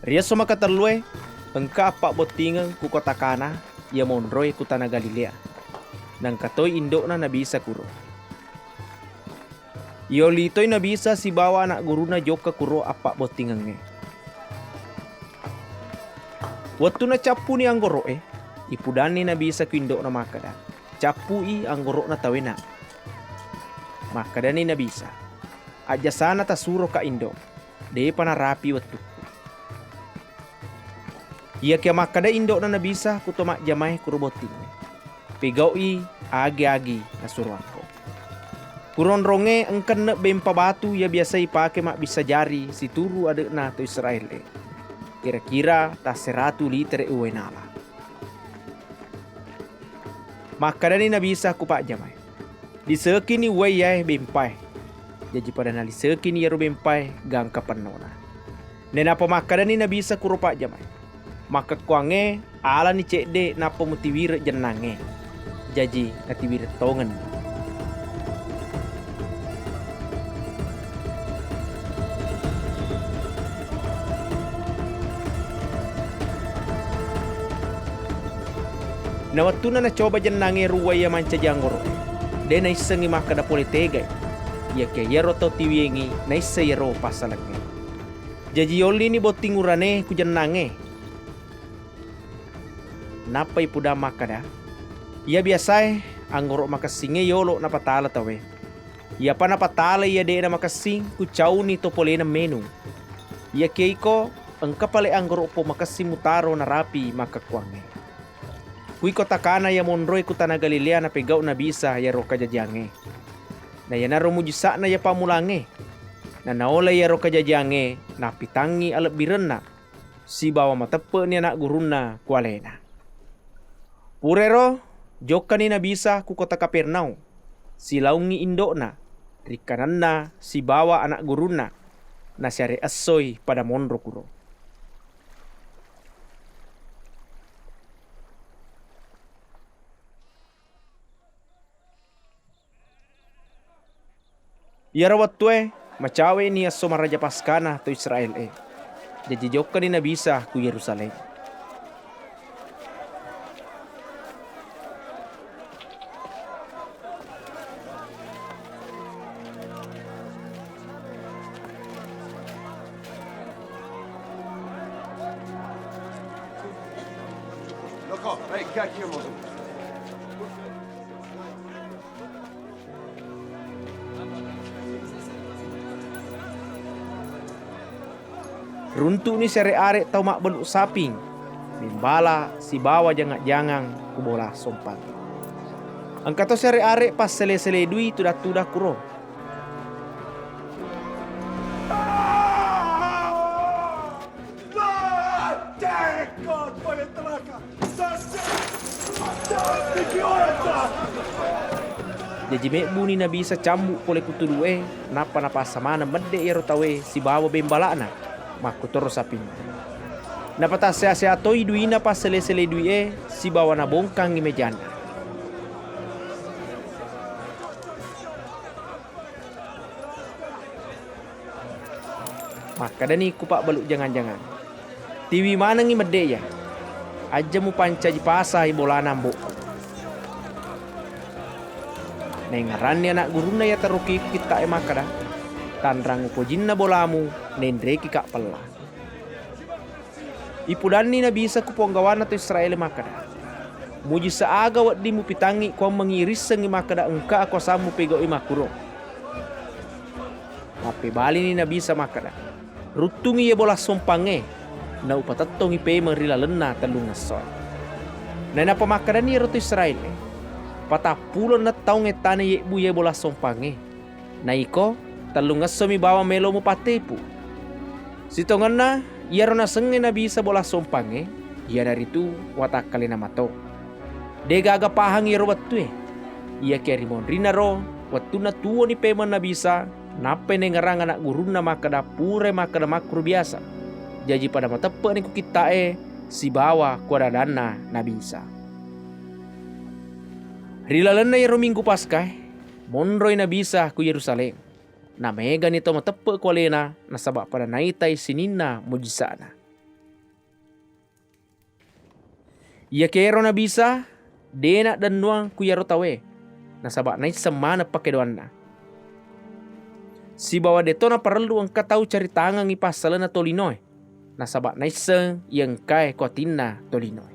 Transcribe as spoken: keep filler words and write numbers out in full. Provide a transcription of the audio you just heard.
Ri esso makatellue, engka appabbottingeng ku kota Kana, iya monroe ku tana Galilea. Naengka toi indo'na Nabi Isa kuro. Yolli toi Nabi Isa sibawa ana' gurunna jokka kuro appabbottingengnge. Wettunna cappuni anggoro'e, ipudanni Nabi Isa ku indo'na makkeda, "Cappui anggoro'na tauwena." Makkedani Nabi Isa, "Ajjasana tasuroka, Indo', de'pa narapi wettukku." Iyakiya makkeda indo'na Nabi Isa ku to majjamae kuro bottingnge, "Pegau'i agi-agi nasuroakko." Kuro onrongnge engka enne' bempa batu iya biasa ipake mabbissa jari situru ade'na to Israel-e, kira-kira tasseratu litere' uwai nala. Makkedani Nabi Isa ku pajjamae, "Lisekini uwai iyae bempae." Jaji pada nalisekini iyaro bempae gangka pennona. Nainappa makkedani Nabi Isa kuro pajjamae, "Makkekkuangnge alani cedde' nappa mutiwire' jennangnge." Jaji natiwire' tongenni. Na wettunna nacoba jennangnge ruwa iya mancaji anggoro'e, de' naissengngi makkeda pole tegai. Iyakiya iyaro tau tiwiengngi naisseng iyaro passalengnge. Jaji yollini botting urane ku jennangnge. Nappa ipudang makkeda, "Iya biasae anggoro' makessingnge yolo' napatala tauwe. Iyapa napatala iya de'na makessing, kucauni to polena menu. Iyakiya iko engka pale anggoro' pong makessing mutaro narapi makkekkuangnge." Kui kota Kana iya monroe ku tana Galilea napegau' Nabi Isa iyaro kajajiangnge. Na iyanaro mujisa'na iya pammulangnge. Na naola iyaro kajajiangnge, napitangngi alebbirenna, sibawa mateppe'ni ana' gurunna ku alena. Purairo, jokkani Nabi Isa ku kota Kapernaum, silaongngi indo'na, ri kananna sibawa ana' gurunna, nasiare essoi pada monro kuro. Iyaro wettue, macawe'ni esso maraja Paskana to Israel-e. Jaji jokkani Nabi Isa ku Yerusalem. Runtu'ni siare-are tau mabbelu saping, membala sibawa jangang-jangang ku bola sompang. Engka to siare-are passele-sele dui tudang-tudang kuro. Jaji mebbuni Nabi Isa cambu pole ku tudu'e, nappa napassa maneng medde iyaro tauwe sibawa bembala'na, makkutoro sapinna. Napatassea-sea toi duina passele-sele dui'e sibawa nabongkangngi mejanna. Makkedani ku pabbalu jangang-jangang, "Tiwi manengngi medde iya. Ajja mupancaji pasai bolana ambo'ku." Naengngeranni ana' gurunna iya taroki ku kitta'e makkeda, "Tanrang upojinna bolamu, naenrekika pella." Ipudanni Nabi Isa ku ponggawana to Israel makkeda, "Mujisa aga wedding mupitangngi kuammengngi irissengngi makkeda engka akuasammu pegau'i makkuro?" Mappebalini Nabi Isa makkeda, "Ruttungngi iya bola sompangnge, na upatettongngi pemeng ri lalenna tellungngesso." Nainappa makkedani iyaro to Israel, "Patappulo enneng taung ettana yebbu iya bola sompangnge. Na iko, tellungngessomi bawang melo mupattepu." Sitongenna, iyaro nasengnge Nabi Isa bola sompangnge, iyanaritu watakkalena mato. Degaga pahang iyaro wettue. Iyakiya ri monrinnaro, wettunna tuwoni pemeng Nabi Isa, nappai naengngerang ana' gurunna makkeda purai makkeda makkuro biasa. Jaji pada mateppe'ni ku kitta'e sibawa ku ada-adanna Nabi Isa. Ri lalenna iyaro Minggu Paskae, monroi Nabi Isa ku Yerusalem. Namegani tau mateppe' ku alena nasaba' pada naitai sininna mujisa'na. Iyakiya ero Nabi Isa de' naddennuang ku iyaro tauwe, nasaba' naisseng maneng pakkedoanna. Sibawa de'to naparellu engka tau caritangengngi passalenna tolinoe, nasaba' naisseng iya engkae ko atinna tolinoe.